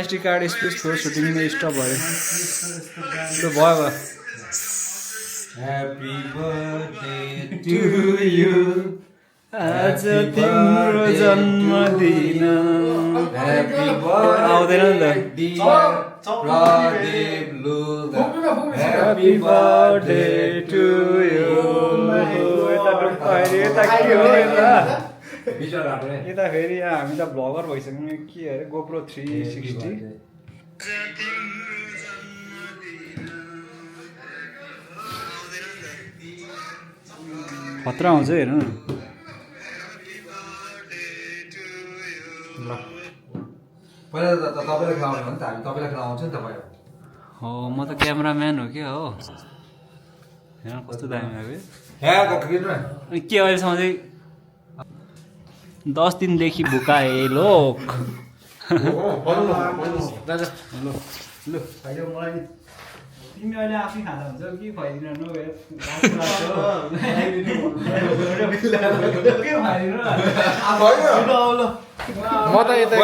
SD card space थियो shooting नै stop भयो त्यो भयो Happy birthday to you. आज तिम्रो जन्मदिन Happy birthday आउँदैन नि त dear Pradeep Luda. Happy birthday to you यता के हो यता फेरि यहाँ हामी त भ्लगर भइसक्यौँ के अरे गोप्रो 360 खतरा आउँछ हेर्नु न पहिला त तपाईले खेलाउनु हो नि त हामी तपाईलाई खेलाउँछ नि त भयो हो म त क्यामेराम्यान हो क्या हो हेर्नु कस्तो दामी भयो ह्या गकिनु अनि के अहिलेसम्म चाहिँ 10 दिनदेखि भुकाए लोक ल खाइदेऊ मलाई नि तिमी अहिले आफै खाँदा हुन्छ के खुवाइदिनु म त यता